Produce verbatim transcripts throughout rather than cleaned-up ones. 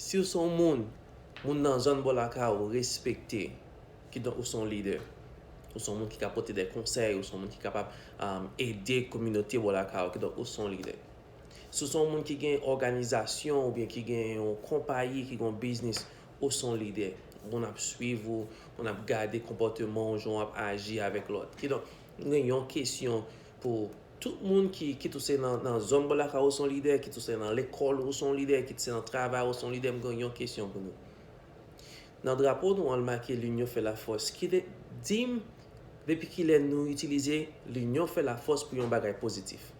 Si w se yon moun, moun nan zòn bò lakay ou respekte, kidonk ou se yon lidè. Ou se yon moun ki ka pote de konsèy, ou se yon moun ki kapab um, ede kominote bò lakay ou, kidonk ou se yon lidè. Si w se yon moun ki gen òganizasyon oubyen ki gen yon konpayi, ki gen yon biznis, ou se yon lidè. Moun ap swiv ou, moun ap gade konpòteman w, jan w ap aji avèk lòt. Kidonk, m gen yon kesyon pou tout moun ki, kit ou se nan, nan zòn bò lakay ou se yon lidè, kit ou se nan lekòl ou se yon lidè, kit se nan travay ou se yon lidè, m gen yon kesyon pou nou. Nan drapo nou an, l make L'union fait la force. Ki de, di m, depi kilè nou itilize L'union fait la force pou yon bagay pozitif?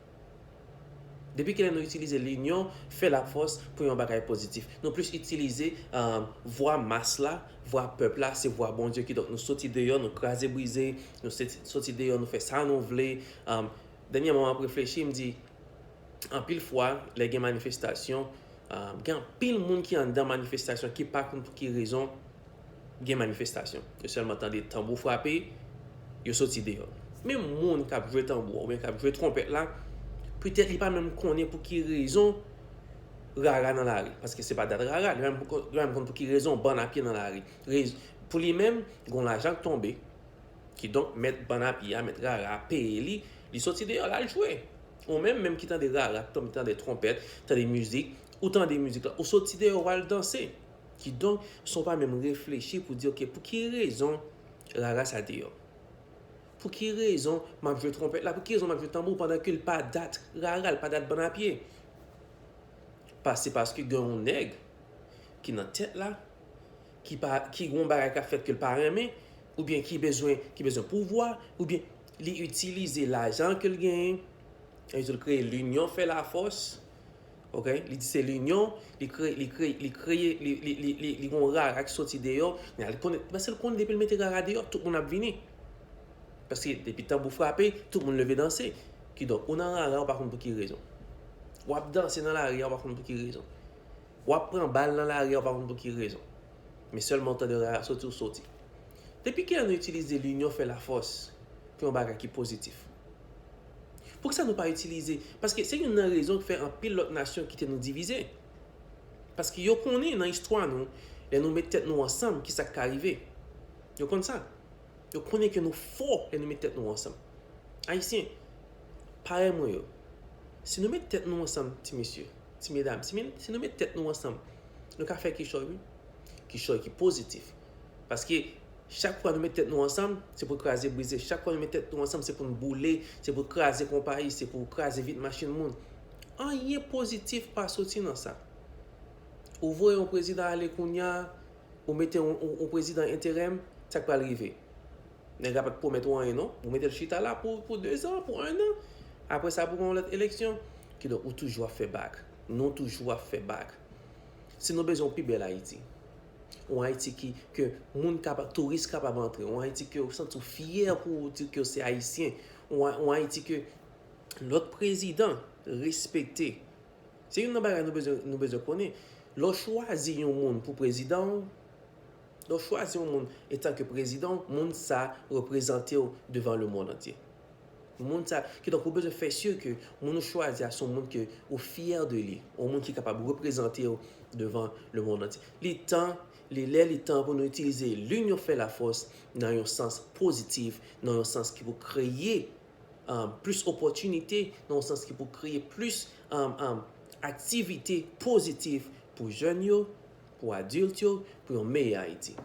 Depi kilè nou itilize L'union fait la force pou yon bagay pozitif? Nou plis itilize um, vwa mas la, vwa pèp la, se vwa Bondye. Kidonk nou soti deyò, nou kraze brize, nou soti deyò, nou fè sa nou vle. Um, dènyèman, m ap reflechi, m di, anpil fwa, lè gen manifestasyon, uh, gen anpil moun ki anndan manifestasyon ki pa konn pou ki rezon gen manifestasyon. Yo sèlman tande tanbou frape, yo soti deyò. Men moun k ap jwe tanbou oubyen k ap jwe twonpèt la, petèt li pa menm konnen pou ki rezon rara nan lari. Paske se pa dat rara, li pa menm konn pou ki rezon bann a pye nan lari. Pou li menm, gen yon lajan k tonbe, kidonk mèt bann a pye a, mèt rara a peye li, li soti deyò, l al jwe. Ou menm, menm ki tande rara, ki tande twonpèt, tande mizik, ou tande mizik la, ou soti deyò, w al danse. Kidonk, san w pa menm reflechi pou di, oke, pou ki rezon rara sa deyò? Pou ki rezon m ap jwe twonpèt la? Pou ki rezon m ap jwe tanbou pandan ke l pa dat rara, l pa dat bann a pye? Pa se paske gen yon nèg ki nan tèt la, ki pa, ki gen yon bagay k ap fèt ke l pa renmen, oubyen ki bezwen, ki bezwen pouvwa, oubyen li itilize lajan ke l genyen, li kreye L'union fait la force, ok? Li di se linyon, li kreye, li kreye, li kreye, li, li, li, li, li gen yon rara ki soti deyò, men li konnen, paske l konnen depi l mete rara deyò, tout moun ap vini. Paske depi tanbou frape, tout moun leve danse. Kidonk, ou nan rara, ou pa konn pou ki rezon. W ap danse nan lari a, ou pa konn pou ki rezon. W ap pran bal nan lari a, ou pa konn pou ki rezon. Men sèlman w tande rara soti, ou soti. Depi kilè nou itilize L'union fait la force pou yon bagay ki pozitif? Poukisa nou pa itilize? Paske se youn nan rezon ki fè anpil lòt nasyon kite nou divize. Paske yo konnen nan istwa nou, lè nou met tèt nou ansanm, kisa k ka rive. Yo konn sa. Yo konnen ke nou fò lè nou met tèt nou ansanm. Ayisyen, parèy mwen yo, si nou met tèt nou ansanm, ti mesye, ti medam, si, si nou met tèt nou ansanm, nou ka fè kichòy, wi. Kichòy ki pozitif. Paske chak fwa nou met tèt nou ansanm, se pou kraze brize. Chak fwa nou met tèt nou ansanm, se pou n boule, se pou kraze konpayi, se pou kraze vit machin moun. Anyen pozitif pa soti nan sa. Ou voye yon prezidan ale kounye a, ou mete yon, yon, yon prezidan enterim, sa k pral rive? Nèg la pa t pwomèt ou anyen, non. Ou mete l chita la pou, pou dezan, pou ennan. Apre sa, pou gen yon lòt eleksyon. Kidonk, ou toujou ap fè bak. Nou toujou ap fè bak. Si nou bezwen yon pi bèl Ayiti, yon Ayiti ki, ke moun kapab, touris kapab antre, yon Ayiti ke ou santi w fyè pou ou di ke w se Ayisyen, yon, yon Ayiti ke lòt prezidan respekte. Se youn nan bagay nou bezwen, nou bezwen konnen. Lè w chwazi yon moun pou prezidan w, lè w chwazi yon moun etanke prezidan w, moun sa reprezante w devan lemonn antye. Moun sa, kidonk ou bezwen fè si ke moun ou chwazi a se yon moun ke ou fyè de li, yon moun ki kapab reprezante w devan lemonn antye. Li tan, li lè, li tan pou nou itilize L'union fait la force nan yon sans pozitif, nan yon sans ki pou kreye um, plis opòtinite, nan yon sans ki pou kreye plis um, um, aktivite pozitif pou jèn yo, pou adilt yo, pou yon meyè Ayiti.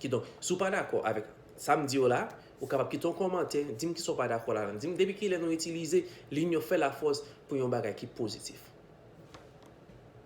Kidonk, si w pa dakò avèk sa m di w la, ou kapab kite yon kòmantè, di m kisa w pa dakò ladan. Di m depi kilè nou itilize L'union fait la force pou yon bagay ki pozitif.